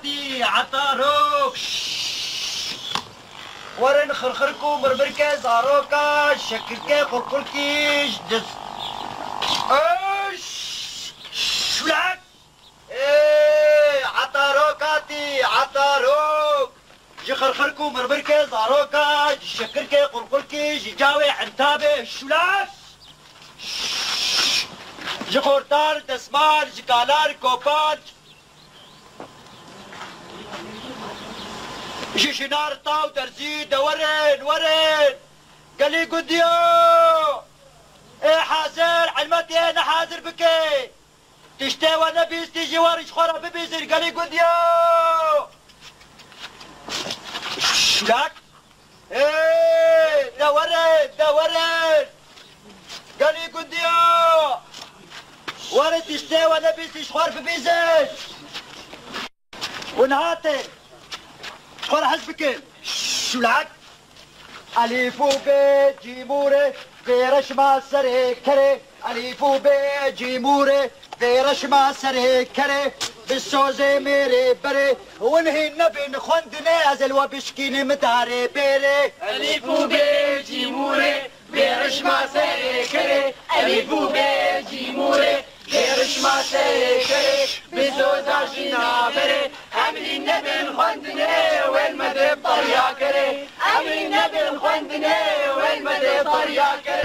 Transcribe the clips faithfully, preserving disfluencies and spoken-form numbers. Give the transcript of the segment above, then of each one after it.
Etarok. Werin xirxirk û mirmirke zaroka, şekirke qulqulkî ji dis. Şulak. Ê, etarokatî, etarok. Ji xirxirk û mirmirke zaroka, ji şekirke qulqulkî, ji cawê entabê şulak. Ji xortar desmar, ji kalar kopar. Ji jinar taw derzî de werin, werin. Gelî gundiyo. Ê hazir, elmetê ne hazir bike. Tiştê we nebîstî ji we re ji xwe re bibîzin, gelî gundiyo. Şulak. Ê, de werin, de werin. Gelî gundiya. Werin tiştê we nebîstî ji xwe re bibîzin. Hûn hatin. Ji xwe re hez bikin. Şulak. Elîf û bê cîmûrê, vê reşma serê kerê. Elîf û bê cîmûrê, vê reşma serê kerê, bi sozê mêrê berê, hûn hîn nebin xwendinê, ez li we bişkînim darê bêrê. Elîf û bê cîmûrê, vê reşma serê kerê. Elîf û bê cîmûrê, vê reşma serê kerê, bi soza jî naberê. Em hîn nebin xwendinê, wên me dê tariya kerê. Em hîn nebin xwendinê, wên me dê tariya kerê.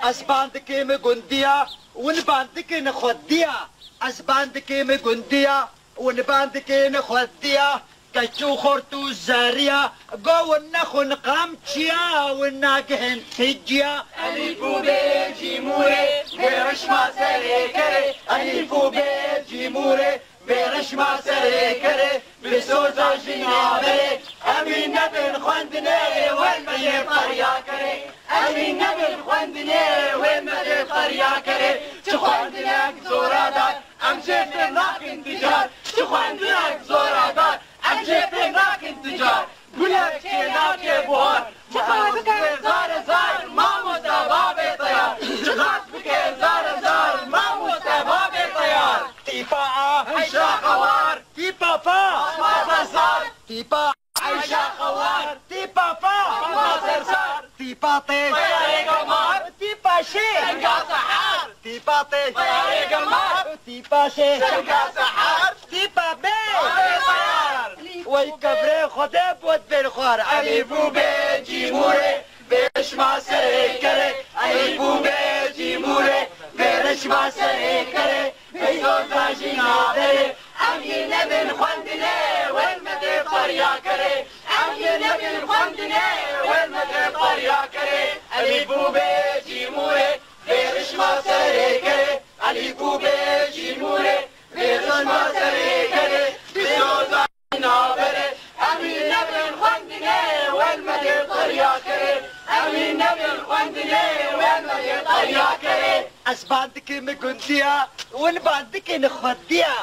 Ez bandikê min gundiya, win bandikê nexwediya. Ez bandikê min gundiya, win bandikê nexwediya. Keç û xort û zeriya, go win nexwin qamçiya, win nagihin ticiya. Elîf û bê cîmûrê, vê reşma serê kerê. Elîf û bê cîmûrê, vê reşma serê kerê, bi soza jî naberê. Em hîn nebin xwendinê, wên me dê tariya kerê. Em hîn nebin xwendinê, wên me dê tariya kerê. Çi xwendinek zora dar, em jê fêm nakin ticar. Çi xwendinek zora dar, em jê fêm nakin ticar. Gulek çênake buhar, çiqas bike zare zar, mamoste bavê teyar. Çiqas bike zare zar, mamoste bavê teyar. Tîpa a, Eyşa Xewar. Tîpa fa, Fatma Sersar. Tîpa Eyşa Xewar. Tîpa fa, Fatma Sersar. Tîpa tê, Teyarê Gemar. Tîpa şê, Şenga Sehar. Tîpa tê, Teyarê Gemar. Tîpa şê, Şenga Sehar. Tîpa bê, Bavê Teyar. Wey kevrê Xwedê bot bên xwar. Elîf û bê cîmûrê, vê reşma serê kerê. Elîf û bê cîmûrê, vê reşma serê kerê. Bi soza jî naberê. Em hîn nebin xwendinê, wên me dê tariya kerê. Em hîn nebin xwendinê, wên me dê tariya kerê. Elîf û bê cîmûrê, vê reşma serê kerê. Elîf û bê cîmûrê, vê reşma serê kerê. Bi soza jî naberê. Em hîn nebin xwendinê, wên me dê tariya kerê. Em hîn nebin xwendinê, wên me dê tariya kerê. Ez bandikê min gundiya, win bandikê nexwediya.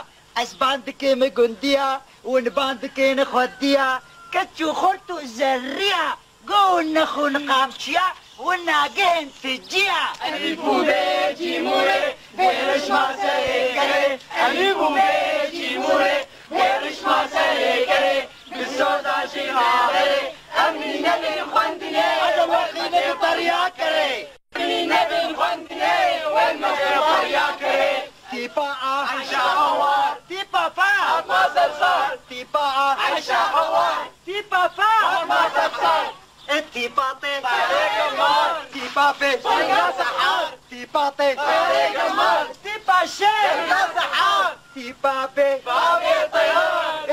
Ez bandikê min gundiya, win bandikê nexwediya. Keç û xort û zeriya, go win nexwin qamçiya, win nagihin ticiya. Elîf û bê cîmûrê, vê reşma serê kerê. Elîf û bê cîmûrê, vê reşma serê kerê. Bi soza jî naberê, em hîn nebin xwendinê. Ez ê wexî min tariya kerê. Em hîn nebin xwendinê, wên me dê tariya kerê. Tîpa a, Eyşa Xewar. Tîpa fa, Fatma Sersar. Tîpa a, Eyşa Xewar. Tîpa fa, Fatma Sersar. E tîpa tê, Teyarê Gemar. Tîpa fê, Şenga Sehar. Tîpa tê, Teyarê Gemar. Tîpa şê, Şenga Sehar. Tîpa bê, Bavê Teyar.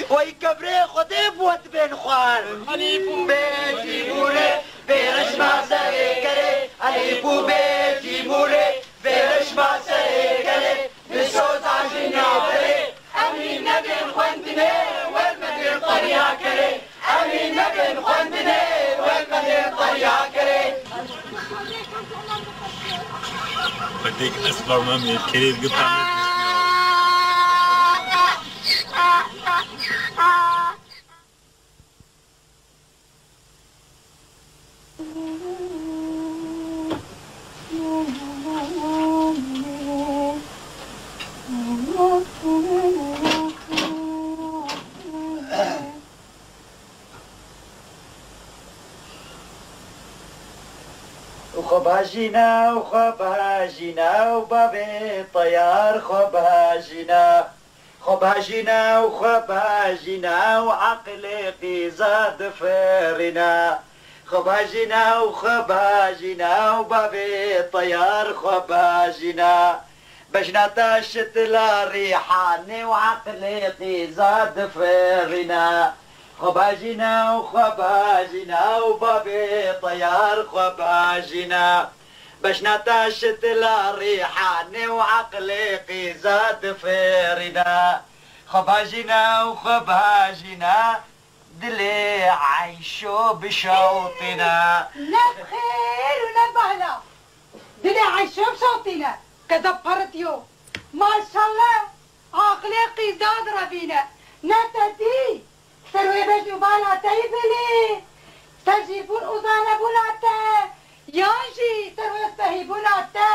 Wey kevrê Xwedê bot bên xwar. Elîf û bê cîmûrê, vê reşma serê kerê. Elîf û bê cîmûrê, vê reşma serê kerê. Bi soza jî naberê. Em hîn nebin xwendinê, wên me dê tariya kerê. Em hîn nebin xwendinê, wên me dê tariya kerê. Xwedêk ez parmamê kerê bigirtam. Xwe bajîne û xwe bajîne û bavê teyar xwe bajîne. Xwe bajîne û xwe bajîne û eqilê qîza difirîne. Xwe bajîne û xwe bajîne û bavê teyar xwe bajîne. Bejna te şitila rîhanê û eqilê qîza difirîne. Xwe bajîne û xwe bajîne û bavê teyar xwe bajîne. Bejna te şitila rîhanê û eqilê qîza difirîne. Xwe bajîne û xwe bajîne, dilê Eyşo bişewtîne. Ne bi xêr û ne behla. Dilê Eyşo bişewtîne. Kezeb peritiyo. Maşallah. Aqilê qîza direvîne. Ne te dî? Ser wê bejn û bala te yî bilî. Ser jîrbûn û zanebûna te. Yan jî ser wê spehîbûna te.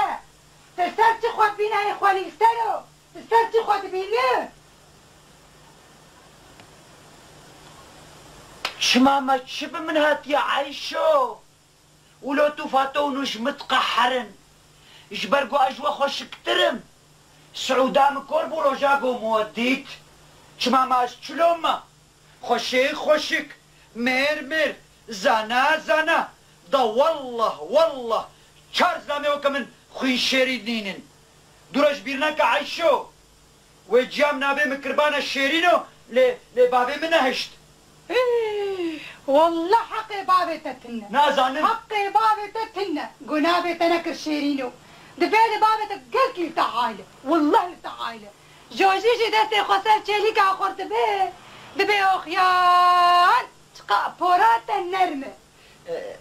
Te ser çi xwe dibîne ê xwelî li ser o? Li ser çi xwe dibîne? Çima me çi bi min hatiye Eyşo? Wilo tu Fato û nû ji min diqeherin. Ji ber ku ez ji we xweşiktir im. Siûda min kor bû roja ku min we dît. Çima me ez çilo me? Xweşik xweşik, mêr mêr, zana zana. Da wallah wallah çar zilamê weke min xwîn şêrîn nînin. Dûre ji bîr neke Eyşo. Wê ciya min navê min kirbane Şêrîno, lê, lê bavê min nehişt. Hî, wallah heqê bavê te tune. Nazanim. Heqê bavê te tune. Ku navê te nekir Şêrîno. Divê li bavê te gelkî li te aile. Wallah li te aile. Jojî jî destê xwe ser çêlîka xurt dibe. Dibê oxyan. Çiqa pora te nerm e. E,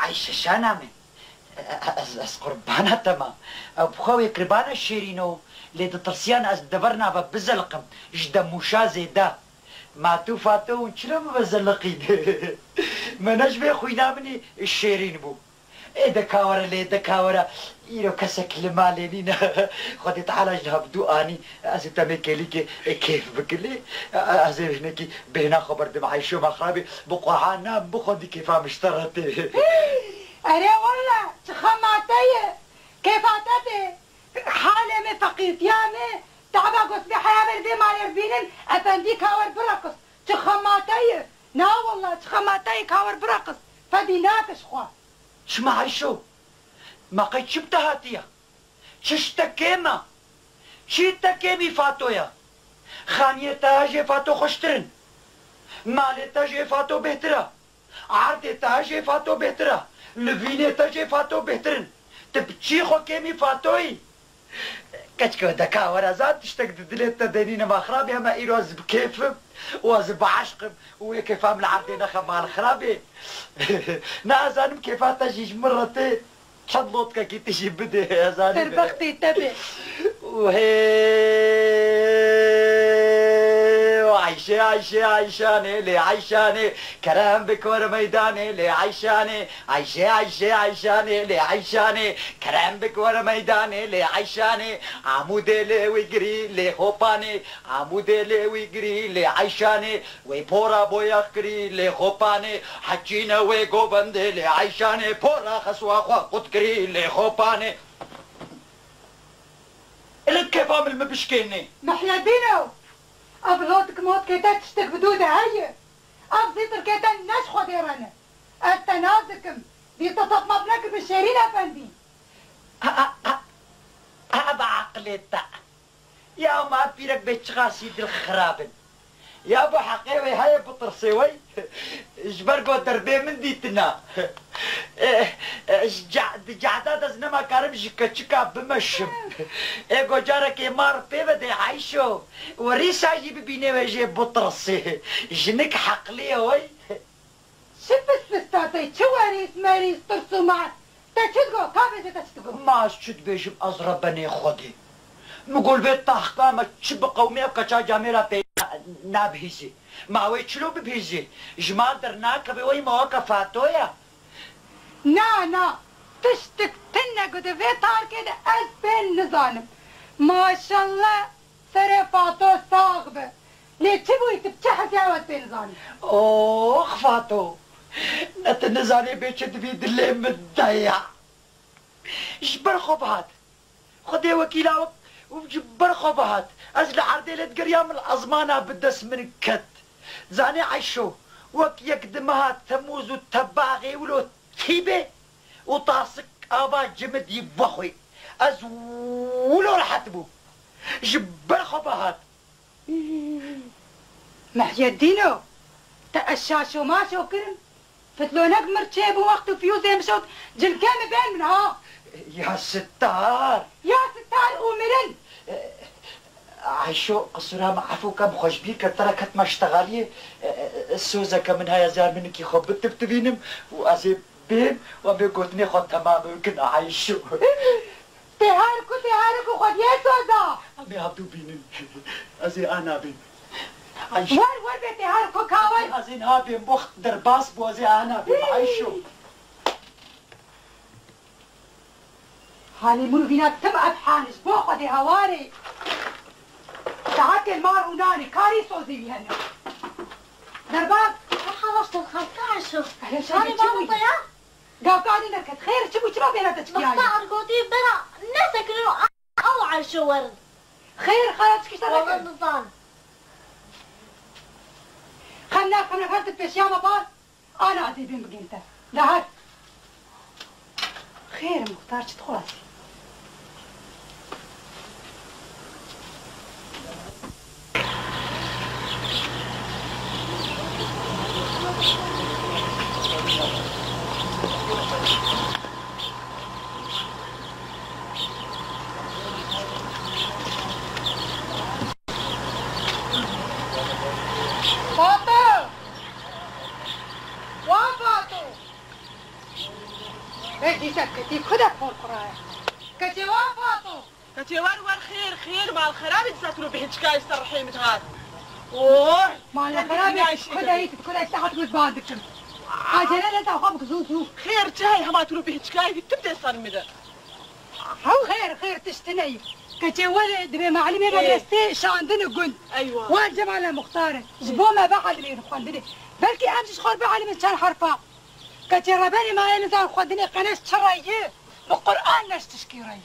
Eyşe şana min. E, ez, ez qurbana te ma. E, bi xwe wê kirbane Şêrîno, lê ditirsiyan ez di deverna ve bizeliqim, ji demûşa zêde. Ma tu Fato hûn çilo min ve zeliqîn? Me ne ji vê xwîna min î şêrîn bû. Ê de ka were lê, de ka were. Îro kesek li malê nîne. Xwedê Teala ji hevdû anî. Ez û te mê kêlîkê, e, kêf bikin lê, e, e, ez ê hinekî bêhna xwe berdim Eyşo, ma xirabê bi quha nan bi xwedî kêfa min ji te re tê. Erê welle, çi xema te ye? Kêfa te tê? Halê me, feqîrtiya me, taba ku sibê heya ver vê malê re bînin, efendî ka wer bireqis. Çi xema te ye? Na welle, çi xema te ye ka wer bireqis. Fedî nake ji xwe. Çima Eyşo? Ma qey çi bi te hatiye? Çi ji te kêm e? Çi te kêm î Fato ye? Xaniyê te jê Fato xweştir in. Malê te jê Fato bêhtir e. Erdê te jê Fato bêhtir e. Livînê te jê Fato bêhtir in. Tu bi çî xwe kêm î Fato yî? Keçike de ka were zan tiştek di dilê te de nîne ma xirabê, hema îro ez bi kêf im û ez bi eşq im û wê kêfa min li erdê nexe mal xirabê. Nazanim kêfa te jî ji min re tê. Çend lotkekî tu jî bidê, ez anî. Serbextê te be. Û hê, Eyşe, Eyşe, Eyşanê, lê Eyşanê, kerem bik wer meydanê, lê Eyşanê, Eyşe, Eyşe, Eyşanê, lê Eyşanê, kerem bik wer meydanê, lê Eyşanê, Amûdê lê wî girî, lê Xopanê, Amûdê lê wî girî, lê Eyşanê, wê pora boyax kirî lê Xopanê, heçîne wê govendê lê Eyşanê, pora xeswa xwe qut kirî lê Xopanê. Ilin kêfa min li min bişkênê. Mihledîno, ev lotk motkê te tiştek bi dû de heye. Ev zîtirkê te ne ji Xwedê re ne. Ez te nas dikim. Dî te tepma binekir bi Şêrîn Efendî. A, a, a, a, bi aqilê te. Ya ma pîrek bê çiqasî dil xirab in. Ya bo heqê wê heye bitirsê wey. Ji ber ku derbê min dîtina. E, e, ji ca-, di cehda de ez nema karim ji keçika bimeşim. Ê ku carekê mar pê vedê Eyşo. Werîsa jî bibînê wê jê bitirsê. Jinik heqlî ye wey. Çi fis fis ta tey, çi werîs merîs, tirs û mar? Te çi digo? Ka bêje te çi digo? Ma ez çi dibêjim, ez Rebenê Xwedê. Min got vê tahqa me çi biqewimê ev keça camêra pê na-, nabihîzê. Ma wê çilo bibihîzê? Ji mal dernakeve wey me weke Fato ye. Na, na. Tiştik tune ku di vê tarkê de ez pê nizanim. Maşallah. Serê Fato sax be. Lê çi bûyî tu bi çi hesî ew ez pê nizanim. Ox Fato. Ne tu nizanî bê çi di vî dilê min de ya. Ji ber xwe bihat. Xwedê wekîla wek û ji ber xwe bihat. Ez li erdê lê digeriyam, li ezmana bi dest min ket. Zanê Eyşo, wek yek di meha Temûz û Tebaxê wilo tî bê û tasik ava cimidî vexwê. Ez wilo rehet bûm. Ji ber xwe bihat. Mehyedîno, te ez şaşo maşo kirim. Fitlonek mir çêbû, wext û fiyûzê min şewt, cilkê min bên min ha. Ya Sittar! Ya Sittar û mirin! Ayşo, qisûra min efû ke, min xwe ji bîr kir, te re ketime ştexaliyê. Sozeke min heye, ez ê armênikî xwe bitivtivînim û ez ê bêm û em ê gotinê xwe temam bikin, Ayşo. Tê her ku, tê her ku xwediyê soza. Em ê hevdû bînin. Ez ê ana bêm. Ayşo. Wer, wer bê tê her ku kaway. Ez ê niha bêm, wext derbas bû, ez ê ana bêm, Ayşo. Halê min û vîna tim ev hal ji bo Xwedê hewarê. Saetê mar û nanê karî sozê wî hene. Derbas. Merhaba, ştexal, ka Ayşo. Ehle şerê, çi bû? Gavka din derket. Xêr, çi bû, çima bêhna te çi kiyaye? Wexta ergotî bera nesekinin û ew Ayşo werin. Xêr, xaya çi kişta Wala nekin? Nizan. Xem ne, xem ne, her tu pêşiya me bar. Ana ez ê bêm bigên te. De her. Xêr, Muxtar, çi dixwazî? Fato! Wa Fato! Her dîsa ketî ku de porquraya. Keçê wa Fato! Keçê wer wer, xêr, xêr, mal xerabî disa tu rû bi hiçkayî ser rihê min hat. Oh! Mal xerabî ku de hît, ku de hît, te hat gund ban dikim. Acele ne, ta xwe bik zû zû. Xêr çi heye, hema tu rû bi hiçkayî tu dê ser min de. Hew xêr, xêr tişt neyê. Keçê wer dibê malimê me destê şandin û gund. Eywa. Wer Cemala Muxtar e. Ji bo me bielimin xwendinê. Belkî em jî ji xwe bielimin çend herfa. Keçê reberê me ye nizan xwendinê qeneş çi reyê. Bi Quran neş tişkî reyê.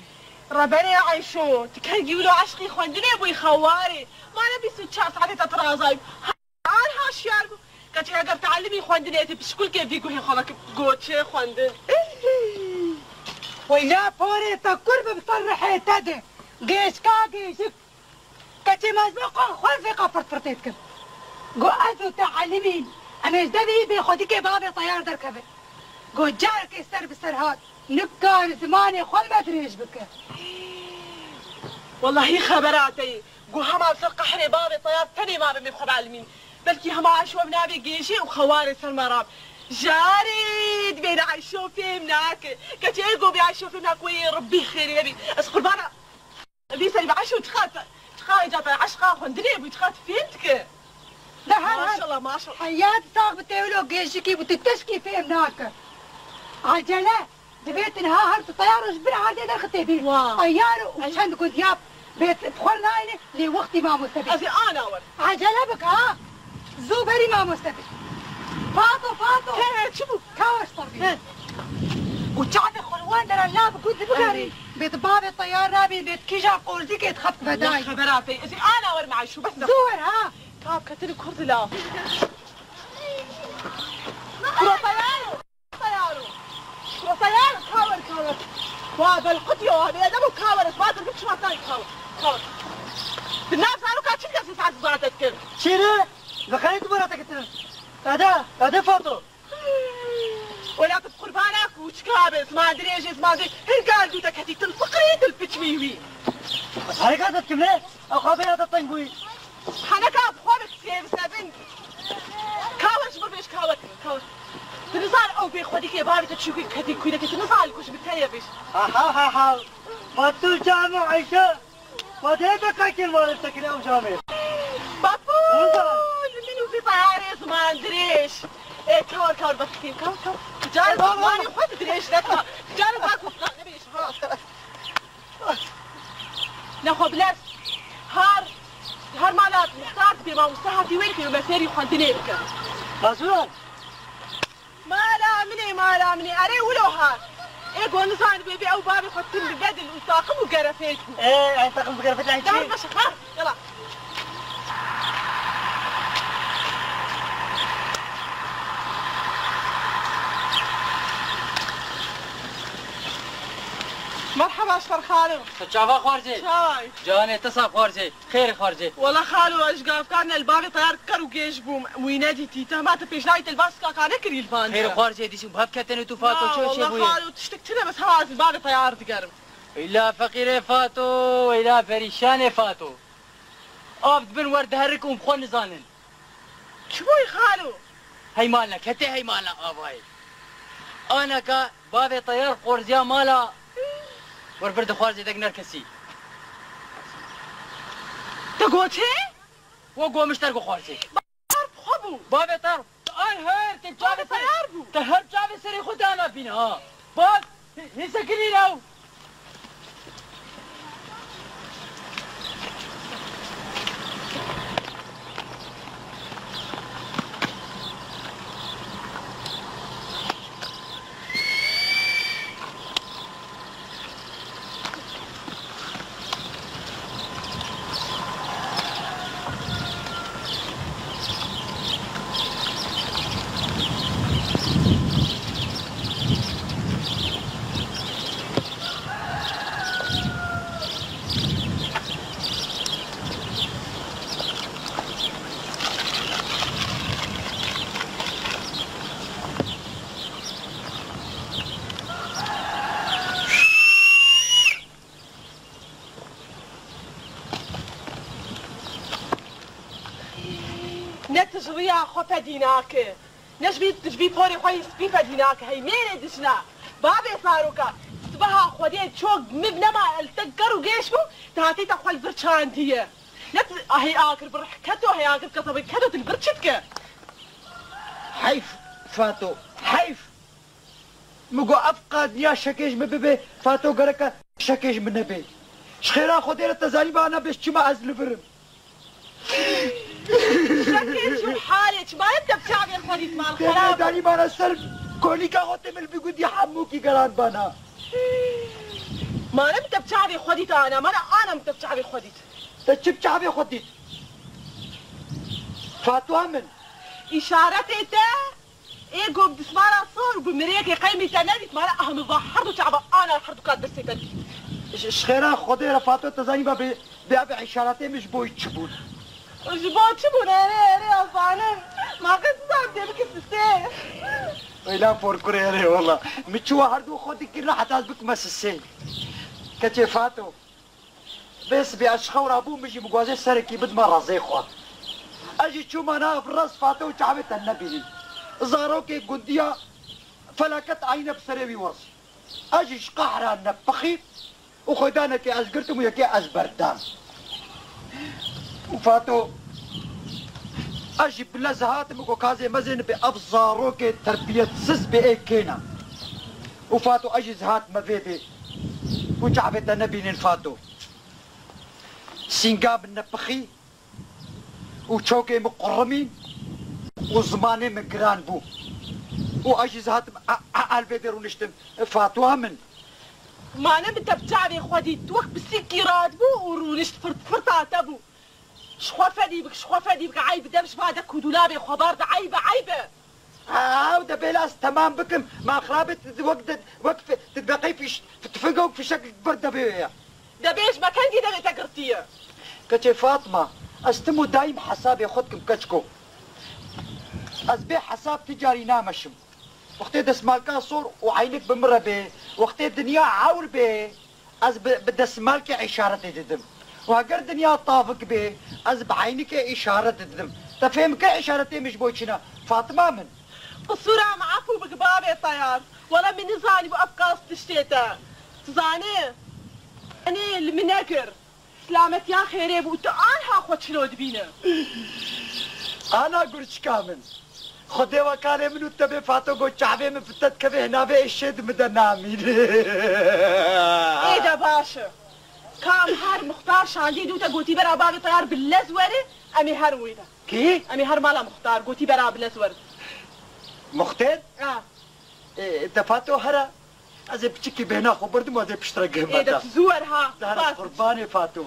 Reberê Ayşo, tu kengî wilo eşqî xwendinê bûyî xewarê. Mane bîst û çar saetê te tirazayî. Her ha şiyar bû. Keçê eger tealimî xwendinê tê pişkulkê vî guhê xwe vekir goçê xwendin. Weyla porê te kur bim ser rihê te de. Gêşka gêşik. Keçê mezbû qan xwe fêqa firtfirtê dikim. Got ez û te elimîn. Em ê ji devê bê xwedîkê bavê teyar derkevin. Got carekê ser bi ser hat. Nikar zimanê xwe li me dirêj bike. Wellahî xebera te ye. Got hema li ser qehrê bavê teyar tenê mabim ê xwe bilimîn. Belkî hema Ayşo em nabê gêjê û xewarê ser me rab. Jarê dibêne Ayşo fêm nake. Keçê ê got bê Ayşo fêm nake wê yê Rebbî xêrê hebî. Ez qurbana Vî serî be Eşo, çiqa te, çiqa hêca te eşqa xwendinê bû, çiqa tu fêm dike. De her her. Maşallah, maşallah. Heyat sax bi te wilo gêjikî bû, tu tişkî fêm nake. Acele, divê tu niha her tu teyar û ji bin erdê derxitê bîr. Wa. Teyar û çend gundiyab bê tu bi xwe nayne, lê wextî mamoste bê. Ez ê ana werim. Acele bike ha. Zû berî mamoste bê. Fato, Fato! He, he, çi bû? Kawa ji xwe bî. He. Û çavê xwe li wan dera la bi gund bigerî. Erê. Bê di bavê teyar nabî, bê di kîja qorzîkê di xeft vedayî. Xebera te. Ez ê ana werim Ayşo, bes de. Zû wer ha. Ka ketin kur dila. Kuro teyar. Teyaro. Kuro teyar, kawer, kawer. Wa belqut yo, abi edem û kawer, ez batir bik şima tay kawer. Kawer. Di nav zaroka çi dikir, siz saat zara te dikir? Çêre, ve xeyê tu bara te kitir. Ede, ede Fato. Wela tu qurbana ku çika be, zman dirêj, zman dirêj. Her gal du te ketî til fiqrî, til piçmî wî. Ez hereka te dikim ne? Ew xabera te teng bûyî. Heneka bi xwe bik sêv sebin. Kawer ji min bêj, kawer, kawer. Tu nizan ew bê xwedîkê bavê te çûkî ketî kûyrekê, tu nizan li ku ji min teye bêj. Ha, ha, ha, ha. Batur camê Eyşe. Xwedê te qekil mare te kire ew camê. Batur, li min û vî baharê ziman dirêj. Ê, kawer, kawer, bextîm, kawer, kawer. Carê zimanê xwe dirêj neka. Carê bak û nebêj, ha. Nexwe bilez. Har, har mala Muxtar dibê mamoste hatî wê dikê û me fêrî xwendinê bike. Mazûran. Mala min ê, mala min ê. Erê wilo har. Ê ku nizanibê bê ew bavê xwe tim bi bedil û taqim û gerefêt bû. Ê, ay taqim bi gerefêt, ay çi? Dar baş, ha, yala. Merheba, ji xwe xalo. Çava xwarzê. Çay. Canê tisa xwarzê. Xêr xwarzê. Wela xalo, ez ji gavkan ne li bavê teyar ker û gêj bûm. Wî nedîtî. Te hema te pêşnayî te li van sikaka nekirî li van. Xêr xwarzê dîsim. Hev ketene tu Fato, çi çê bûye? Xalo, tiştik tune, bes hema ez li bavê teyar digerim. Weyla feqîrê Fato, weyla perîşanê Fato. Av dibin wer diherik û xwe nizanin. Çi bûyî xalo? Heymalna, ketê heymalna avayê. Aneka bavê teyar xorziya mala. Wer vir dixwarzê dek nerkesî. Te gotê? Wo gomiş ter go xwarzê. Bar xwe bû. Bavê teyar. Ay her, te çavê serê. Bavê teyar bû. Te her çavê serê xwe dana bîne ha. Bak, hisse kirî ew. Ne tu ji riya xwe fedî nake, ne ji vî, ji vî porê xwe yî spî fedî nake. Hey mêrê dijna, bavê zaroka, sibeha Xwedê çok min nema el te ger û gêş bû, te hatî te xwe li vir çandiye. Ne tu hey agir bi rih keto, hey agir kete bi keto, tu li vir çi dike? Heyf, Fato, heyf! Min got, ev qadiya şekê ji min bibe, Fato gereke şekê ji min nebe. Ji xêra Xwedê re te zanî bana bes çima ez li vir im. Şekê çû halê, çima ne te bi çavê xwe dît mal xerab. Te zanî bana ser kolîka xwe te min li bigundî hemûkî gerand bana. Mane min te bi çavê xwe dît ana, mane ana min te bi çavê xwe dît. Te çi bi çavê xwe dît? Fatwa min. Îşaretê te. Ê go bi dismara sor û bi mirêkê qeymî te nedît, mala ah min va herdu çava ana herdu ka destê te dît. Ji, ji xêra Xwedê re Fato te zanî ba bê, bê ev îşaretê min ji bo çi bûn? Ji bo çi bûn? Erê, erê, ez zanim. Ma qey tu zan tê bike sisê. Weyla porkurê erê wela. Min çi wa herdu xwe dikirine heta ez bikime sisê. Keçê Fato. Vê sibê ez ji xew rabûm, min jî min guazê serekî bidime rezê xwe. Ez jî çûme nav rez Fato û çavê te nebînîn. Zarokê gundiya felaket ayîne bi serê wî werz. Ez jî ji qehra nepixî û xwêdanekê ez girtim û yekê ez berdam. Û Fato, ez jî bi lez hatim û go kazê mezê nibê ev zarokê terbiyetsiz bê ê kêna. Û Fato, ez jî zihat me vê bê. Û çavê te nebînên Fato. Sînga min nepixî û çokê min qurimîn û zimanê min giran bû. Û ez jî zihatim a, a, el vê dê rûniştim. Fatwa min. Mane min te bi çavê xwe dît, wek bi sîkî radibû û rûnişt firt firta te bû. Ji xwe fedî bik, ji xwe fedî bik, eyb e, dev ji va de ku dûlabê xwe bar de, eyb e, eyb e. Ew de bêla ez temam bikim. Ma xirabê tu wek de, wek fi-, tu dibe qey fiş-, tu tufinga wek fişek li ber devê ye. Debê ji me kengî devê te girtiye? Keçê Fatma, ez tim û daîm hesabê xwe dikim keçko. Ez bê hesab ti carî nameşim. Wextê desmalka sor û eynik bi min re bê, wextê dinya ewr bê, ez bi, bi desmalkê îşaretê didim. Û heger dinya tavik bê, ez bi eynikê îşaret didim. Te fêm kir îşaretê min ji bo çi ne? Fatima min. Qisûra min efû bik bavê Teyar. Wela min nizanîbû ev qas tiştê te. Tu zanî? Tenê li min nekir. Silametiya xêrê bû, tu anha xwe çilo dibîne? Ana gurçika min. Xwedê wekarê min û te bê Fato got çavê min bi te dikeve hênavê êşê di min de namîne. Ê de baş e. Ka em her muxtar şandî dû te gotî bera bavê Teyar bi lez were, em ê herin wê de. Kî? Em ê her mala muxtar gotî bera bi lez werin. Muxtêr? Ha. Ê, te Fato here. Ez ê piçikî bêhna xwe birdim, ez ê piştre guhim. Ê de tu zû wer ha. Zehra, qurbanê Fato.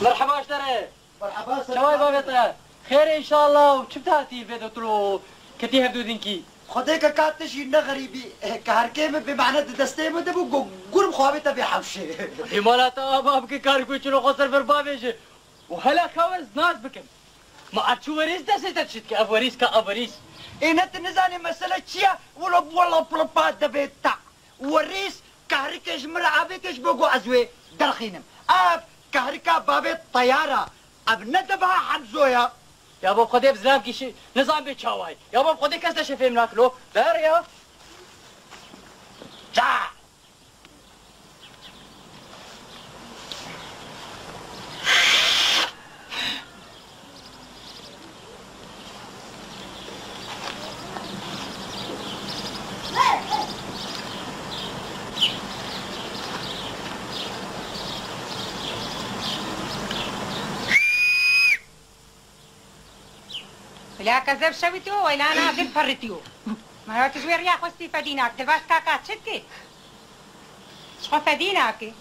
Merheba ji te re. Merheba, ser Çawa ye babê te? Xêr e înşallah û çi bi te hatî vê dotir û ketî hevdû dinkî? Xwedê ke ka tu jî ne xerîbî. Kehrikê min bê mane di destê min de bû, gu-, gurim xwe avête vê hewşê. Ê mala te ava bike, kar ku çilo xwe ser vir bavêje. Û hela ka ez nas bikim. Ma ev çi werîs destê te çi dike? Ev werîs ka ev werîs. Ê ne tu nizanî mesele çi ye? Wilo wilo pilipa devê te. Werîs kehrikê ji min re avête ji bo ku ez wê derxînim. Ev kehrika bavê Teyar e. Ev ne deveha Hemzo ye. Ya bo Xwedê bi zilamkî şi-, nizan bê çawayî. Ya bo Xwedê kes te şefêm nakilo. Der ya. Ça! Bila kezeb şewitiyo, weylana dil perritiyo. Mera tu ji wê riya xwestî fedî nak, dilbaş kaka çi dikê? Ji xwe fedî nake.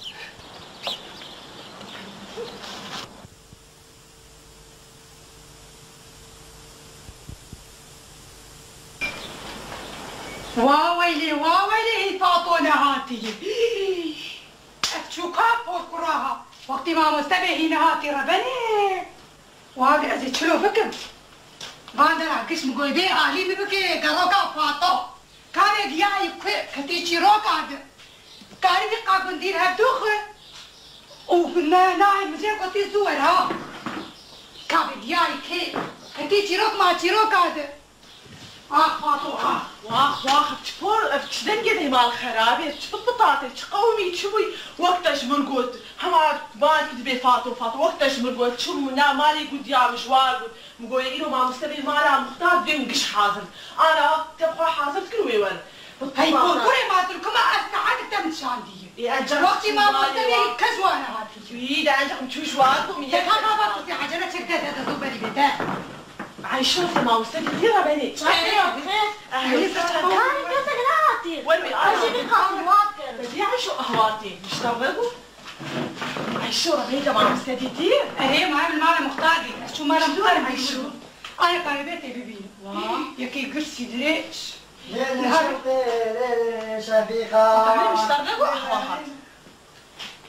Wa weylê, wa weylê, hî Fato nehatî. Ev çûka porkura ha. Wextî mamoste bê hî nehatî rebenê. Wa bi ez ê çilo bikim? Van dera giş mi goy bê alî mi bike geroka Fato. Kavê diyayî ku ketî çîroka di. Karî vî qagundîr hevdû xwe. Û ne nayê mijê gotî zû wer ha. Kavê diyayî kê ketî çîrok ma çîroka di. Ax Fato ax. Wax wax, ev çi por, ev çi dengê dê mal xerabê, çi pitpitatê, çi qewimî, çi bûy? Wek te ji min got, hema van ki dibê Fato Fato, wek te ji min got, çi bû na malê ku diya min ji war bû. Min goye îro mamoste bê mala muxtar dibê min giş hazir. Ana te xwe hazir dikir wê wer. Hey, korkorê ma tu kuma ez saetek te min şandiye. Ê, encax Wextî çû mamoste malê bê wa. Kes wane hatiye. Wî de encax min çû ji war bû min Te yek ka baba tu te acele çek de te de zû berî bê te. Ayşe, te mamoste dîtî rebenê. Çay Xêr, xêr. Ehlen Xêr, sehlen. Kar kesek nehatî. Wer wê, Ez ana. Jî bir kahvaltı kir. Te dî Ayşe ahwatê. Nişta vebû. Ayşe, rebenê te mamoste dîtî. Erê, ma min mala muxtar dî. Ez çû mala muxtar Ayşe. Ay, qeybetê bibînim. Wa. Yekê girsî dirêj. Lê lê Niha şefê, lê lê şefîqa. Tamam, işte ne bu? Ahwat.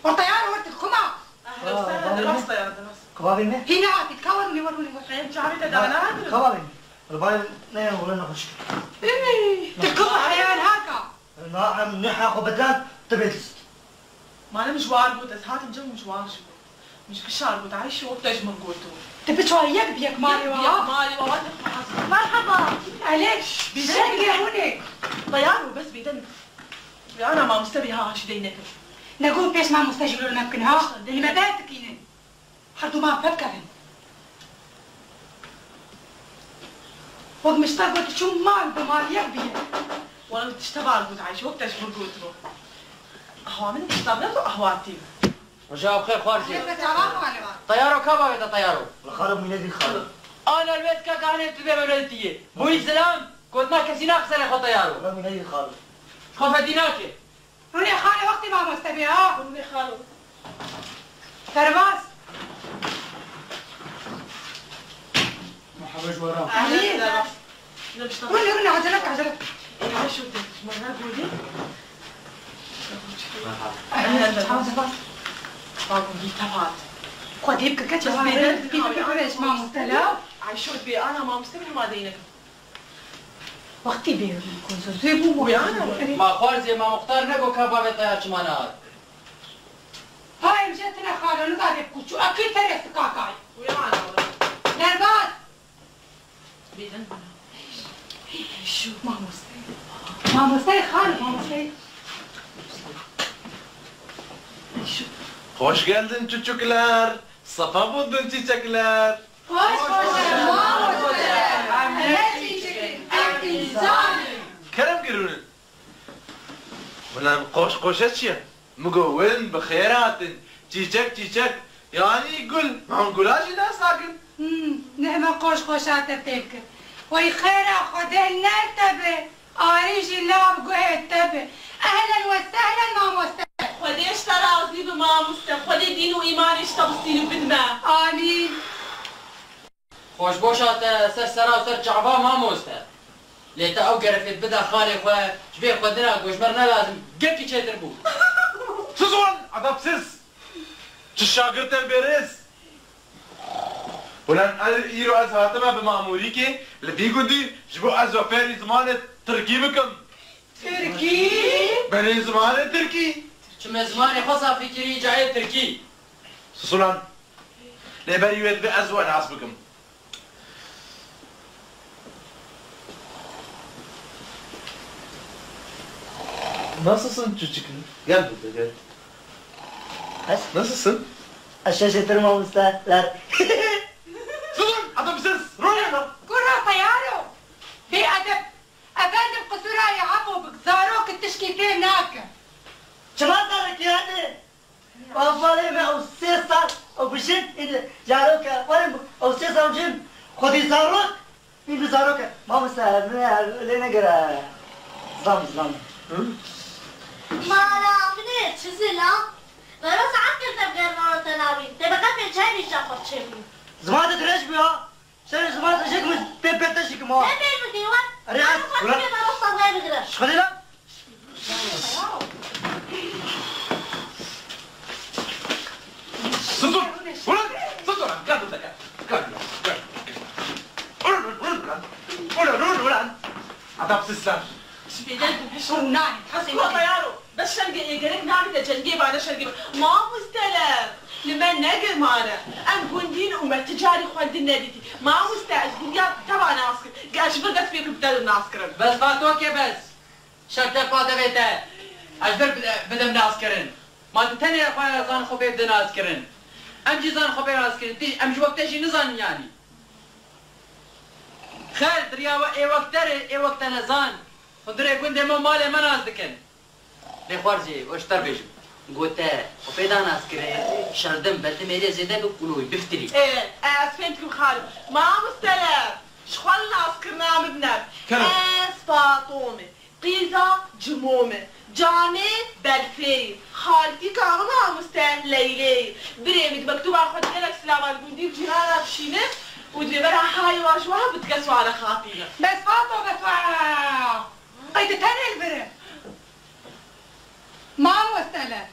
Orta yar orta kuma. Ahlan, sehlan, rast ya, rast. Kebabê me? Hîne hatî, ka werûnê, werûnê, werûnê. Em çavê te dana hatirin. Kebabê me. Ribayê ne ya, wele nexweş. Ey, tu kuma heyan haka. Na, em ne ha xwe bedlan, tu bê dist. Mane min ji war got, ez hatim cem min ji war jî got. Min ji gişar got, Ayşe, wek te ji min got. Tu biçwa yek bi yek malê wa. Yek bi yek malê wa, wa te xwe hazir. Merhaba. Elê, şengê hûnê. Teyar û bes bêdeng. Ana mamoste bê ha şidey nekir. Nego pêş mamoste jî lol me bikin ha. Li me ber dikînin. Her du ma pevkevin. Wek mişta got çû mal bi mal yek bîye. Wala tişte bar got Ayşe, wek te ji min got bo. Ahwa min mişta ne tu ahwatî. Roja xêr xwarzî. Hep çavan mali var. Teyaro ka bavê te teyaro? Li xalo mîne dî xalo. Ana li wê dika kahanê tu bê wele dîye. Bûyî zilam. Gotina kesî naxise lê xwe teyar o. Wela min neyê xalo. Xwe fedî nake. Rûnê xalê wextî mamoste bê ha. Rûnê xalo. Derbas. Merhaba ji we re. Elî. Rûnê, rûnê, acele ke, acele ke. Merhaba. Ehlen, derbas. Bak, bu bir tepat. Xwedê bike, çawa bêdeng bike, bike, bike, bike, mamoste la. Ayşe, bê ana mamoste min ma deyne. Wextî bê, ku zû zû bû. Wê ana. Ma xwarzê ma muxtar nego ka bavê te ya çima nehat. Ha, em jê tine xalo, nizanê ku çû, akî terê sikakay. Wê ana. Derbas. Bêdeng bûne. Şu mamoste. Mamoste xalo, mamoste. Hoş geldin çocuklar. Sefa buldun çiçekler. Hoş bulduk mamoste. Em ne çiçekin, em insan in. Kerem kirûnin. Wela qoş qoşe çi ye? Min got win bi xêr hatin. Çîçek çîçek. Yanî gul. Ma hûn gula jî nas nakin? Hmm, nehme qoş qoşa te fêm kir. Wey xêra Xwedê li ner te be. Arî jî lav guhê te be. Ehlen we sehlen mamoste. Xwedê ji te razî be mamoste. Xwedê dîn û îmanê ji te bistîne û bidime. Amîn. Xweşboşa te ser sera û ser çava mamoste. Lê te ew gerefê bide xalê xwe, ji vê xwedina ku ji me re ne lazim, gelkî çêtir bû. Susun! Edebsiz! Çi şagirtên bêrêz! Ulan ez îro ez hatime bi mamûrîkê li vî gundî ji bo ez we fêrî zimanê tirkî bikim. Tirkî? Belê zimanê tirkî. Çi me zimanê xwe safî kirî, cayê tirkî. Sus ulan. Lê berî wê divê ez we nas bikim. Nasılsın çocuklar? Gel burada gel. Nasılsın? Aşağı yeter mamustalar. Susun! Adamsız! Royana! Kurra tayaro! Bêedeb! Efendim, qisûra wî hebo bik, zarok tişkî fêm nake. Çima zarokî hene? Balê me ew sê sal ew bijîn, îdî zarok e. Werin ew sê sal jin xwedî zarok, îdî zarok e. Mamoste, min lê negire. Zam, zam. Mala min ê çizî la. Vero saet kir te bi germana te nabî. Te bi qefê çay bîşa xwe çêbî. Ziman te dirêj bû ya. Şerê ziman te jêk min pê pê te jî kim ha. Ne pê bikî wan? Erê, Ama ez, xwe ulan. Pê vero sabay bigire. Şixulê lan. Susun! Ulan! Susun! Gel burada gel. Gel, gel, gel. Ulan, ulan, ulan. Ulan, ulan, ulan. Adamsızlar. Şüpheden şunlar. Hadi baba yaro. Bes şergê ê gerek nabite cengê bane şergê. Mamosteler. Li me ne girmane. Em gundîn û me ti carî xwendin nedîtî. Mamoste ez gundiya te ba nas kir. Gel ji vir dest pê ku bi te nas kirin. Bes Fato ke bes. Şer te pa devê te. Ez vir bide-, bidim nas kirin. Ma tu tenê xwe ya zan xwe pê bide nas kirin. Em jî zan xwe pê nas kirin. Tî em ji wek te jî nizanin yanî. Xêr, diriya we ê wek te re, ê wek te nezan. Hundirê gundê me û malê me nas dikin. Lê xwarzê, we ji te re bêjim. Gote, xwe pê da nas kirin, şerdim, beltimê lê zêde bi kulûyî, biftirî. Ê, ez fêm dikim xalo. Mamosteler, ji xwe li nas kirina min bine. Kerem. Ez Fato me. Qîza Cimo me. Camê Belfê ye. Xaltîka min mamoste Leylê ye. Birê min di mektuba xwe di gelek silava li gundî û cîrana dişîne û di vêvera hayê wan ji wan bi di kes wan re xapîne. Bes Fato, bes wa. Qey tu tenê li vir e? Mamosteler.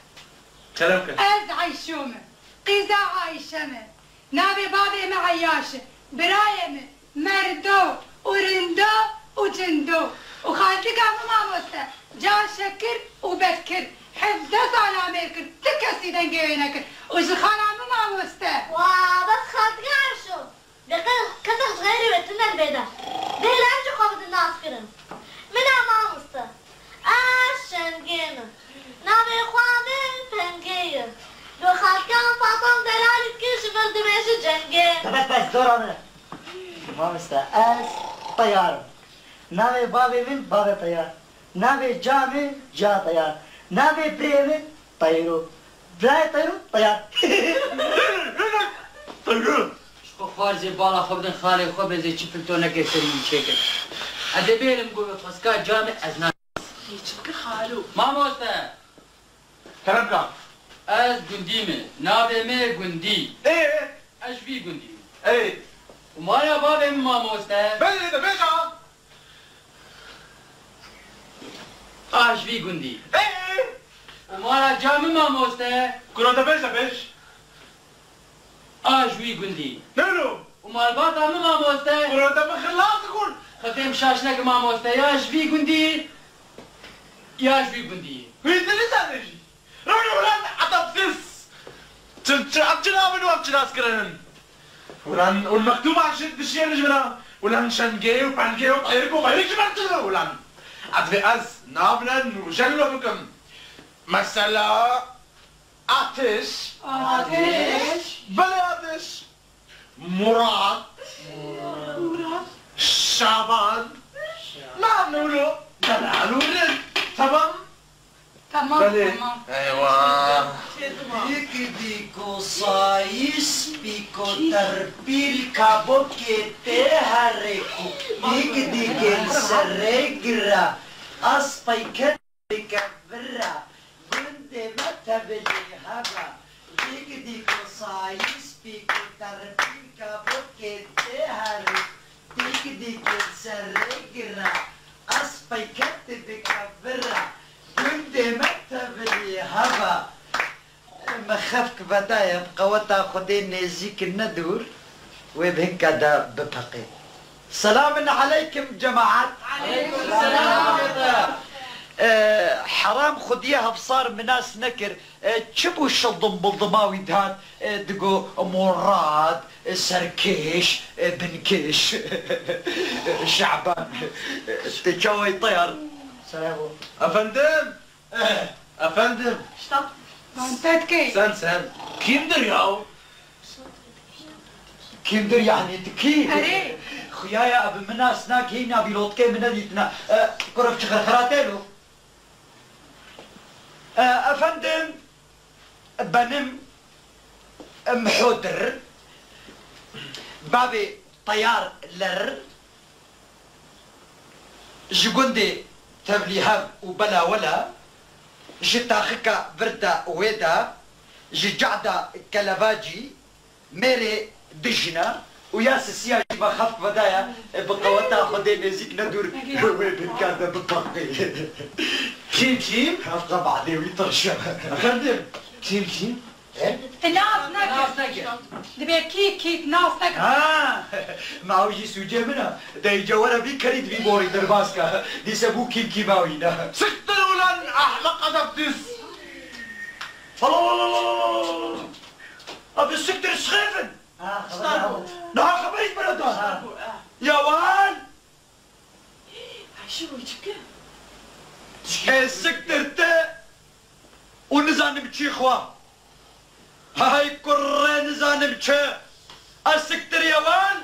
Kerem ke. Ez Ayşo me. Qîza Ayşe me. Navê bavê me Eyyaş e. Birayê me Merdo û Rindo û Cindo. Û xaltika min mamoste Can Şekir û Bekir. Hevdeh sala mêr kir. Ti kesî dengê wê nekir. Û ji xala min mamoste. Wa, bes xaltika Ayşo. Lê qe-, kesek ji xeyrê wê tune li vê de. Dê li em jî xwe bidin naskirin. Min e mamoste. Ez Şengê me. Navê xwe min Pengê ye. Li xalkan Faton delalî dike ji min dibêje Cengê. Te bes bes, zora min e. Mamoste, ez Teyar im. Navê bavê min Bavê Teyar. Navê ca min Ca Teyar. Navê birê min Teyro. Birayê Teyro Teyar. Teyro. Ji xwe xwarzê bala xwe bidin xalê xwe, bezê çi filto neke serî wî çêkin. Ez ê bêrim ku xwestka ca min ez na. Ê çi bike xalo? Mamoste! Kerem ka. Ez gundî me. Navê me Gundî. Ê? Ez ji vî gundî me. Ê? Û mala bavê min mamoste? Belê de bêja. A ji vî gundî. Ê? Û mala ca min mamoste? Kuro de bêj de bêj. A ji wî gundî. Nero! Û malbata min mamoste? Kuro te min xilas kir. Xwedê min şaş neke mamoste, ya ji vî gundî, ya ji wî gundî. Wî tu nizane jî. Rewne ulan edebsiz! Çi, çi, ev çi navin û ev çi nas kirinin? Ulan, û mektûban şi dişiyên ji min re. Ulan şengê û pengê û qeyrik û meyrik ji min re çi? Ulan, ez vê ez nabinen û jel lo bikim. Mesela, Atiş. Atiş. Belê Atiş. Murat. Murat. Şaban. Şaban. Nanûlo. Delalûrin. Tamam. Tamam, Belê. Tamam. Eywa. Dik dîko sayî spîko terpîl kabokê tê herêko. Dik dîkên serê gira. Aspayket Dike vira, gundê me tevilî heva. Dik dîko sayî spîko terpîl kabokê tê herî. Dik dîkên serê gira, ez peyke dibike vira. Gundê me tevilî heva. Me xefk vedaye, bi qeweta Xwedê nêzîk ne dûr, wê bi hinka de bipeqê. Selamin aleykum cemaet. Aleykum selam. E, heram Xwediyê hevsar min nas nekir. E, çi bû şildim bildim a wî dihat, e, digo Murad, e, serkêş, e, binkêş. Şaban, e, te çawê teyar. Efendim? Eh, efendim. Sen, sen. Kimdir yahu? Kimdir yani, tu kî? Erê. Xuyaya, ev min nas nake, hîna vî lotkê min nedîtina. Eh, kurov çi xirxira tê lo? Eh, efendim, benim, eh, Mihodir, bavê Teyar Ler, Ji gundê Tevlîhev û Belawela, ji taxika vir de wê de, ji cehda Kelevacî, mêrê Dijna û ya sisiya jî me xeft vedaya, bi qeweta Xwedê nêzîk ne dûr wê binkerde bipaqê. Çîm çîm? Hevqa badê wî tirşe. Efendim, çîm çîm? E? Nas neke. Nas neke. Dibê kî kî nas neke. Ha! Ma ew jî sûcê min e. Dê îca were vî kerî di vî borî derbas ke. Dîse bû kîm kîma wî ne. Siktir ulan ahmeq edebsiz! Abi siktir şixêfin! Ha, xeber. Daha xeberî bira da. Ha. Ya wan! Ayşe, wî çi bike? Ez siktir te û nizanim çi xwe. Hay kurrê nizanim çi. Ez siktir ya wan.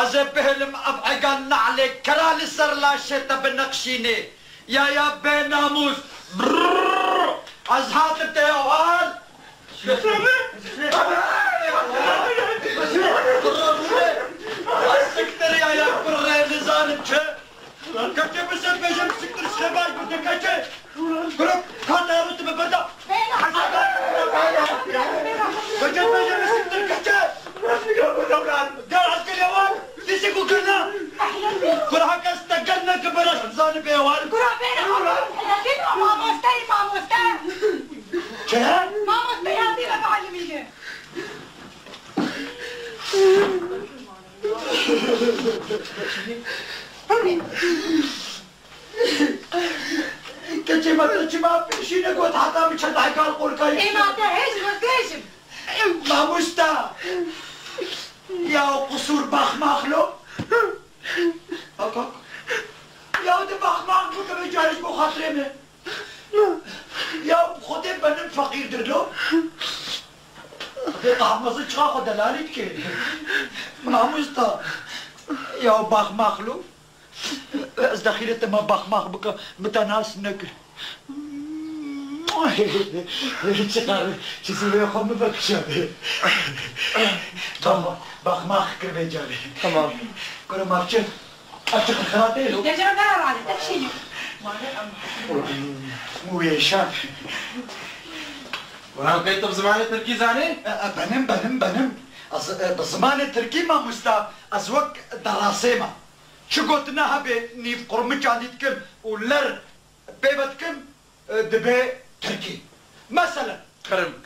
Ez ê bihêlim ev ega nalê kera li ser laşê te binexşînê. Ya, ya bênamûs. Brrr. Ez hatim te ya wan. Siktir ya, ya kurrê nizanim çi. Keçê bize bêje siktir şebay bu keçê. Kuro, kata ya tu berda. Keçê bêje siktir keçê. Gel asker yawan. Dişi ku kirna. Kuro, hakas te gel ne ki beraş zani be yawan. Kuro, bêne. Lakin o mamoste, mamoste. Çi? Mamoste ya dî ve malimî de. Keçê me te çima pêşî negot heta min çetayka li qorkayî. Ê ma te hêj got hêjim. Mamosta. Ya qusûr baxmax lo. Bak, bak. Ya de baxmax bike vê carê ji bo xatirê me. Ya Xwedê benim feqîrdir lo. Vê qehmezin çiqa xwe delalî dike. Mamosta, ya baxmax lo. Ez dexîlê te me baxmax bike, min te nas nekir. Çiqar, çi sibê xwe min vekişe. Tamam. Baxmax kir vê carê. Tamam. Kuro mavçi. Açık xirxira tê lo. Gecere beraber hadi, tek şey yok. Wêşan. Ulan qey tu bi zimanê tirkî zanî? E, e, benim, benim, benim. Ez, e, bi zimanê tirkî mamosta, ez wek derasê me. Çi gotina hebe nîv qurmican dî dikim û ler pê ve dikim, e, dibe tirkî. Meselen. Qirmik.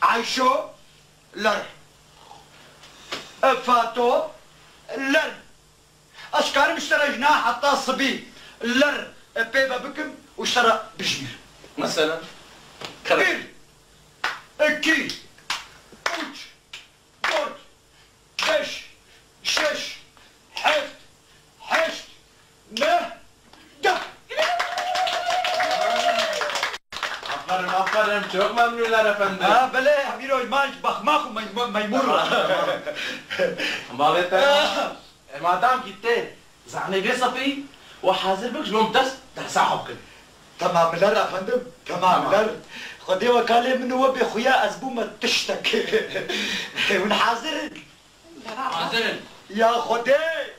Ayşo, ler. E, Fato, ler. Ez karim ji te re ji niha heta sibî ler, e, pê ve bikim û ji te re bijmîrim. Mesela? Kerem. Bir, iki, üç, dört, beş, şeş, heft, heşt, neh, deh. Aferin, aferin. Çok memnunlar efendim. Ha, belê, Emîro, ma ji baxma xwe mey-, mey-, meymûr re. Tamam, tamam. Bavê te. Ah. E, madam gitti. Zanê vê sefî û hazir bik ji bo dest dersa xwe bikin. Tamamler efendim, tamamler. Tamam. Xwedê weka lê min û we bê xuya ez bûme tiştek. Hûn hazir in? Hazir in. Ya Xwedê!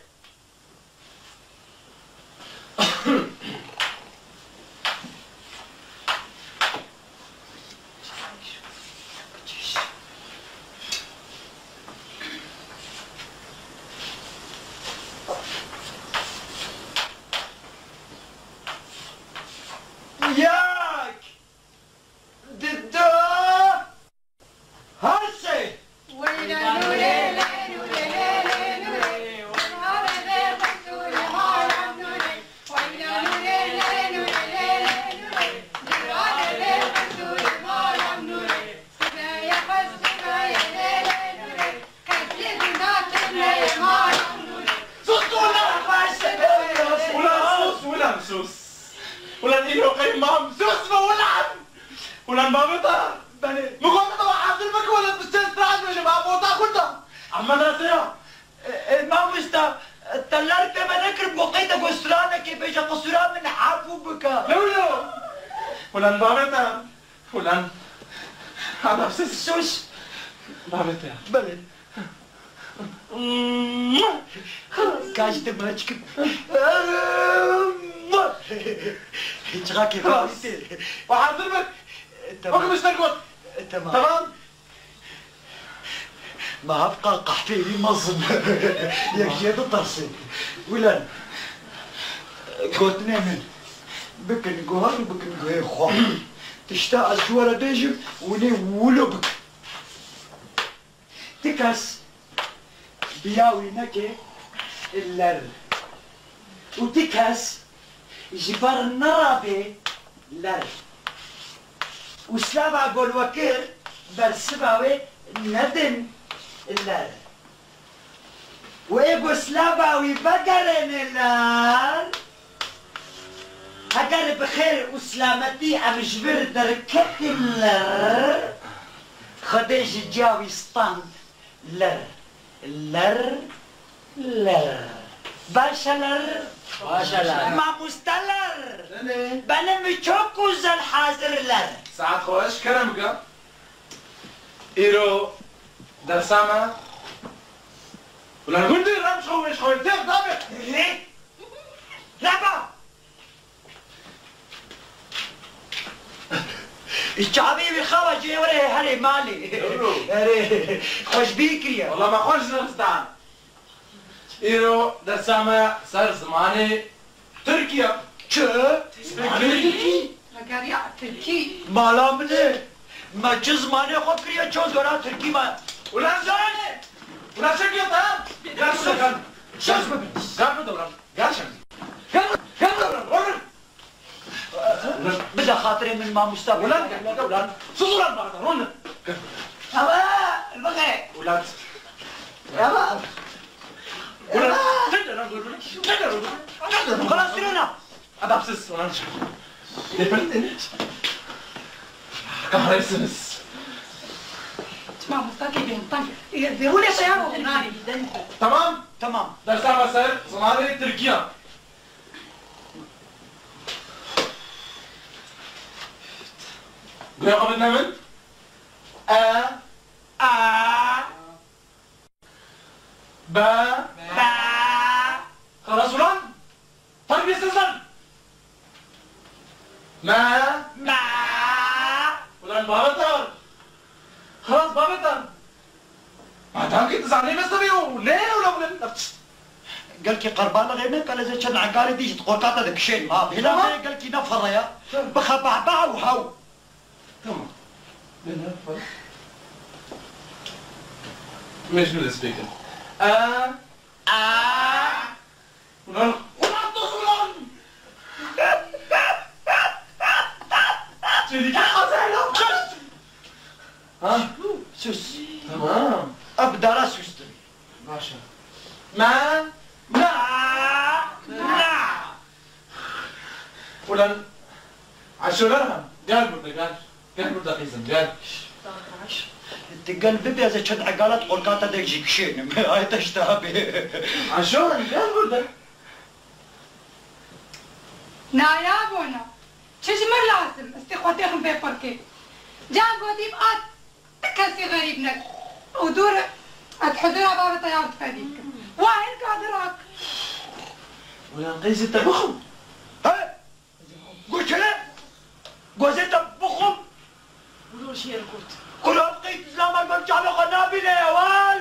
Yek! Didu! Her sê! Sus, ulan! Ulan sus, ulan sus! Ulan îro qey mam, sus be ulan! Ulan bavê te! Belê. Min got te hazir bike wele tu çend saet bêje, ma bota xwe da. Ama nasıl ya? E, e, mamosta, e, te ler pê me nekir, bo qey te got stranekê bêje, qisura min efû bike. Lew yo. Ulan bavê te. Ulan. Adamsız. Sus. Bavê te. Belê. Kaç de maçkım. Çiqa kêfa. Xlas. Te. Hazir bik. E, tamam. Bakın işte got. E, tamam. Tamam. Me hevqa qehpê wî mezin. Yek jê ditirsê. Ulan, gotinê min, bikin guher û bikin guhê xwe. Tişta ez ji we re bêjim, hûn ê wilo bikin. Ti kes biya wî neke ler. Û ti kes ji ber nerabe ler. Û silava ku li we kir, bersiva wê nedin ler. Û ê ku silava wî vegerêne ler, heger bi xêr û silametî em ji vir derketin ler, Xwedê ji ciya wî stand. Ler, ler, ler. Baş e ler. Baş e ler. Mamoste ler. Belê. Benim çok güzel hazirler. Saet xweş, kerem bike. Îro dersa me. Ulan gundî, rem xwe wê ji xwe têr dabe. Reba! Çavê wî xewa cê were herê malê. Doğru. Herê xweşbî kiriye. Wala me xweş zivistan. Îro dersa me ser zimanê Tirkiye. Çi? Zimanê Tirkî? Tirkî. Mala min e. Me çi zimanê xwe kiriye, ço zora Tirkî me. Ulan zane! Ulan çek ya ta? Gel şuraya, gel. Söz mü? Gel burada ulan. Gel şimdi. Gel, gel, gel, gel. Bide xatirê min mamosta. Ulan, gel, gel, ulan. Sus ulan bana, ulan. Gel. Ama, bakayım. Ulan. Ama. Ulan, sen de lan, ulan. Sen de lan, ulan. Sen de lan. Xelas, sürüne. Edepsiz, ulan. Defol. Kahretsin. Mamosta ke bêhtan. Vêrûne şeyan o. Tamam. Tamam. Dersa me ser zimanê Tirkiye. Guya xwe bidine min. E. A. Be. Be. Xelas ulan. Terbiyesizler. Me. Me. Ulan Babetan. Xelas Babetan. Madem ki tu zanî me sebê û ne û ne û ne. Gelkî qerbalixê ne, keleze çend egarê dî ji qorka te dikişên. Ha, bîna Tamam. me gelkî ne ferre ya. Tamam. Bixe behbeh û hew. Tamam. Bêne, bak. Mecnun dest pê kir. A, a. Ulan, ulan dur ulan! Çêdî kir qezayla, kaç! Ha? Sus. Tamam. Ev dara sustibî. Baş e. Me? Na! Na! Ulan, Ayşo, gel, gel burada, gel. Gel burada kızım, gel. Tu gel bibê, ez ê çend egalat qorka te de jî kişênim. Ay te ji te bê. Ayşo, gel burada. Na ya bona. Çi ji min lazim? Ez tê xwe têxim vê pirkê. Can gotî at. Kesî xerîb nek. Û dûr e, ez huzura bavê te ya fedî dikim. Wa hin ka dirak. Ulan qeyzê te bixwim. He? Goçe? Gozê te bixwim. Wilo jêr got. Ulan qey tu zilama gel çavê xwe nabîne ya wal.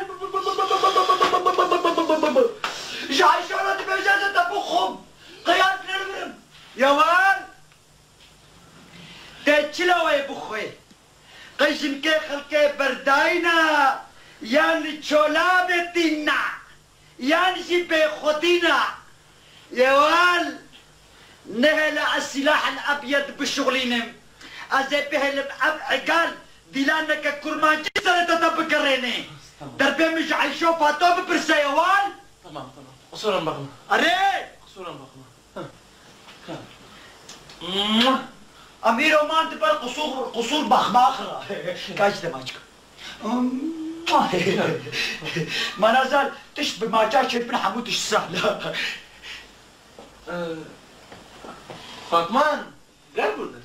Ji Ayşe re dibêje ez te bixwim. Qey ez lê birim. Ya wal. Te çi lawê bixwê? Qey jinkê xelkê berdayîna, yan li çola bêtîna, yan jî bêxwedîna. Yewal, nehêle ez sîlahil ebyed bişuxlînim. Ez ê bihêlim ev egal dîlaneke kurmancî serê te de bigerêne. Tamam. Derbê min ji Eyşo Fato bipirse yewal. Tamam, tamam. Qusûra min bexwe. Erê! Qusûra min bexwe. Em îro man di ber qusûr, qusûr baxmax re. Kaç de maçka. Mana zal tişt bi maça çêdibin hemû tişt sal. Ee, Fatman, gel burada.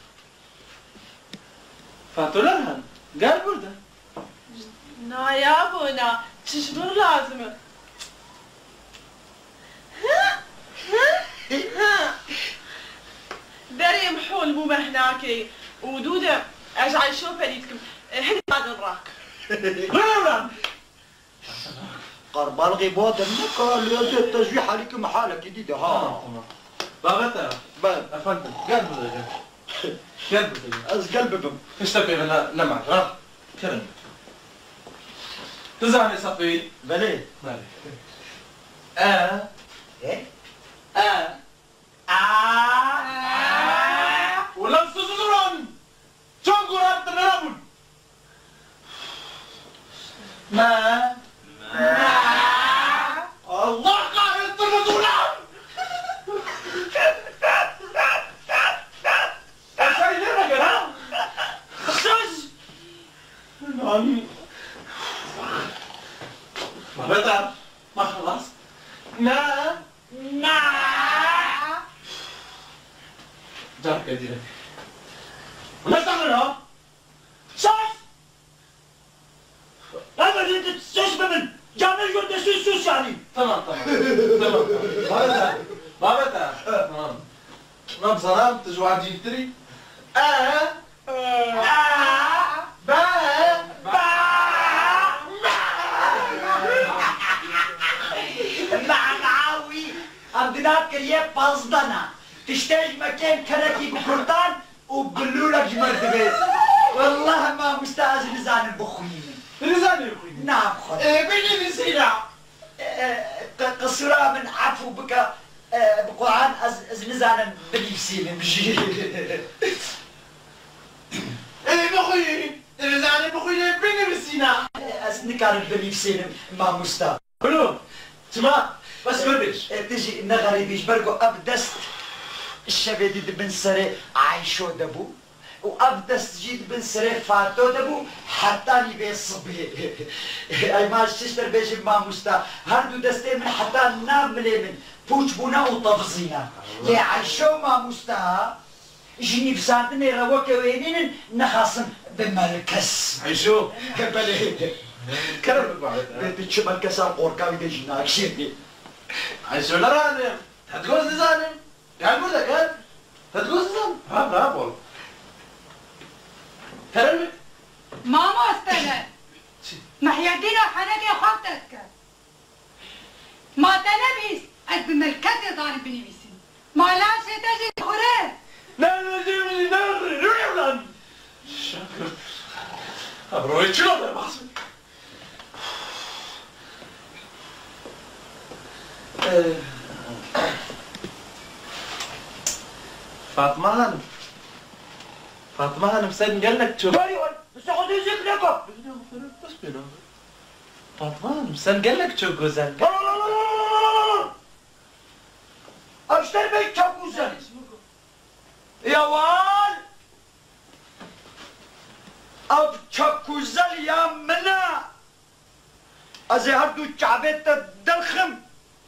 Fatolar Han, gel burada. Na ya bona, çi ji min lazim e? Derê mihol bû mehnakê û dû de ez ji Eyşo perî dikim. Hin dadin rak. Qerbalxê bo de neka, lê ez ê te ji wî halî kim halekî dî de ha. Tamam, tamam. Babete. Ben. Efendim, gel buraya gel. Gel buraya gel. Ez gel bibim. Tişta pê ve ne, ne ma, ha? Kerem. Tu zanî Safî? Belê. Belê. E? E? E? A! Ulan susun ulan! Çend goran te nerabûn? Me? Me? Allah kahretsin ulan! Sen ne kadar ha? Sus! Lan. Mehmet abi, bak halas. Ne? Na! Careke dîre. Ne sanır ha? Sus! Hemen dedi, ses mi bin? Canı yolda sus, sus yani. Tamam, tamam. Tamam, tamam. Babet abi. Babet abi. Tamam. Ulan sana tu ji wan cîntirî. E? E? Be? Be? Mana wî, em di nav kiriyê pazdana. Tiştê ji me kêm kerekî bi kurtan û bi lûlek ji me re dibe. Wellah mamoste ez nizanim bixwînim. Tu nizanî bixwînî? Na bixwînim. Ê, binivîsîna. E, e, qi-, qisûra min efû bike, e, bi Quran ez, ez nizanim binivîsînim jî. Ê, bixwî, tu nizanî bixwînî, binivîsîna. E, ez nikarim binivîsînim, mamosta. Biro, çima? Bes wê bêj. E, tu jî ne xerîbî, ji ber ku ev dest şevê dî di bin serê Ayşo de bû. Û ev dest jî di bin serê Fato de bû, hetanî vê sibê. Ey ma ji çi ji te re bêjim mamosta, her du destê min heta nav milê min pûç bûne û tevizîne. Lê Eyşo mamosta, ji nivîsandinê re weke wê nînin, nexasim bi melkes. Eyşo? Belê. Kerem bibare. Lê tu çi melkesa qorka wî de jî nakişênî. Eyşo, ne ranim? Te digot nizanim. Gel burada, gel. Te digot nizanim. Rahat, rahat ol. Kerem. Mamoste ne? Çi? Mehyedîna henekê xwe dest kir. Ma te nebîst, ez bi melkesê zanim binivîsim. Ma laşê te jî dixure. Ne, ne, ne, ne, ne, ne, ne, lan. Şakir. Ha, bro, çilo be, bas. Fatma Hanım. Fatma Hanım, sen gelmek çok... Gari ol, bi sehotê zikre ko. Fatma Hanım, sen gelmek çok güzel. Al, al, al, al, al, al, al. Ev ji te re pek çok güzel. Ya wan. Ev çok güzel ya min e. Ez ê her du çavê te derxim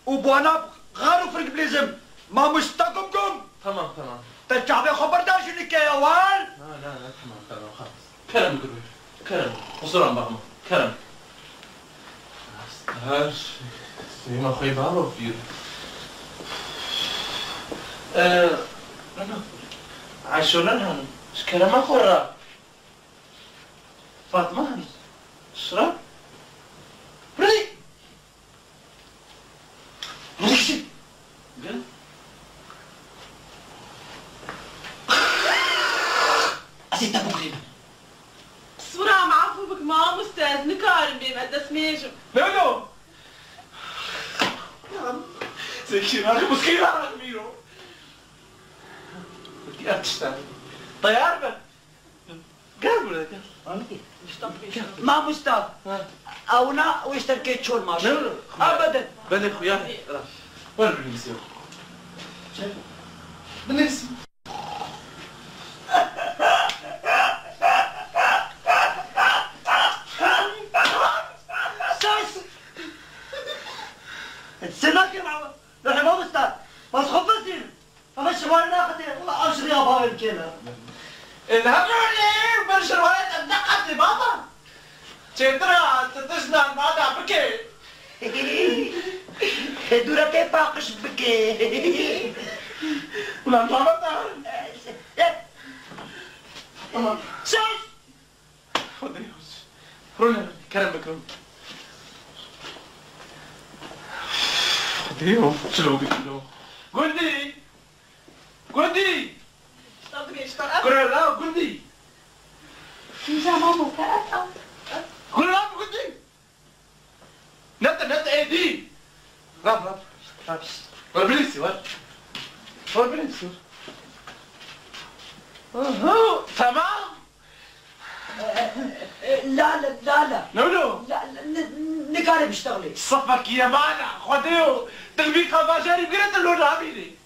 û bi wana xar û firik bilîzim. Mamosta Gumgum! Tamam, tamam. Te çavê xwe berda ji nike ya wan! Na, na, na, tamam, tamam, xalas. Kerem kir wê. Kerem. Qusuran bakma. Kerem. Her sima xwe baro fîr. Ee, Ayşolan Hanım, ji kerema xwe re. Fatma Hanım, şirab. Hurî! Hurî! Gel. Ez ê te bigurînim. Qisûra min efû bik mamoste, ez nikarim bêm, ez destmêj im. Lolo! Zekî, nake muskî, nake mîro. Gel tişta. Teyar be. Gel buraya, gel. Mamosta, ha, ewna wê ji te re kê çor maş. Ne? Ebeden. Belê xuyar. Ver binivîsî. Binivîsî. Ses! Sen nakir baba. Ruhê mamosta. Bas xwe vizîr. Ama şirwar naxite, wala ev ji rêya bavê bikêne. Ê, li hev rûnê, ber şirwarê te neqetê baba. Çêtir e, tu tişt nan bada bike. Ê, dûre tê paqij bike. Ulan baba te. Tamam. Sus! Xwedê, rûne, kerem bikin. Xwedê, çilo bikilo. Gundî! Gundî! Kurela Gundî! Kîja mamo te ev? Kurela Gundî! Nete, nete, êdî! Rab, rab, rab. Wer bilîsî, wer. Wer bilîsî. Aha, tamam. Lale, lale. Ne wilo? La-, la-, ni-, nikarim biştexlî. Sifekî ye mala, Xwedê yo. Dilbî qevajerî bigire, tu lo nabînî.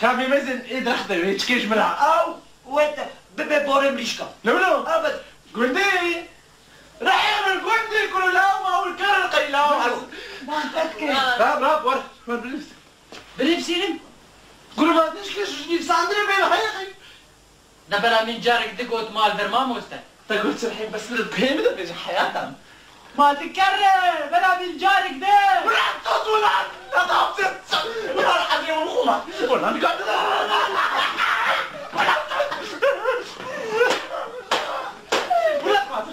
Kavê mezin ê derexte wê çikê ji min re. Ew wê te bibe borê mirîşka. Ne wilo? Evet. Gundî. Rehê min gundî, kuro law ma û kar qeylaw. Ban te dike. Rab, rab, wer, wer bilîs. Binivîsînim. Gurbatişkê ji nivîsandinê bê heyqî. Debera min carek digot mal vir mamoste. Te got çi rehî bes min pê min de bêje heyata min. Ma dikerre, bera min carek de. Ulan tut ulan! Adam sen! Ulan hadi oğlum ulan! Ulan bir kadın! Ulan! Bırakma!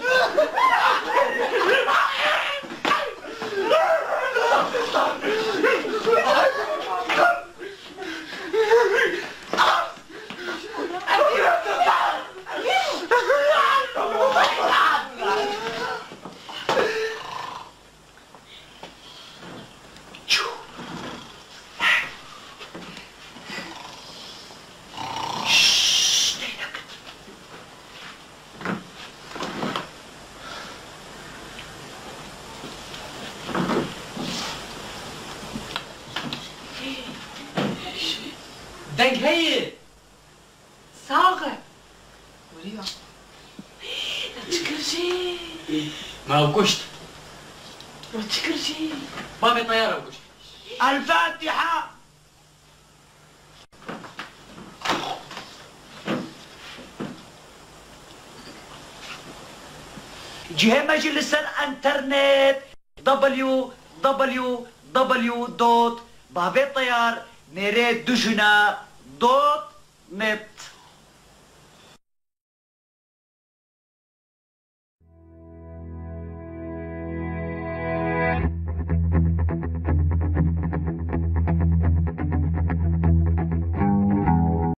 Deng heye. Sax e. Weriya. Te çi kir jî? Me ew kuşt. We çi kir jî? Bavê teyar ew kuşt. El-Fatiha. Cihê me jî li ser enternet, W W W dot bavê teyar nêrê dujuna dot net.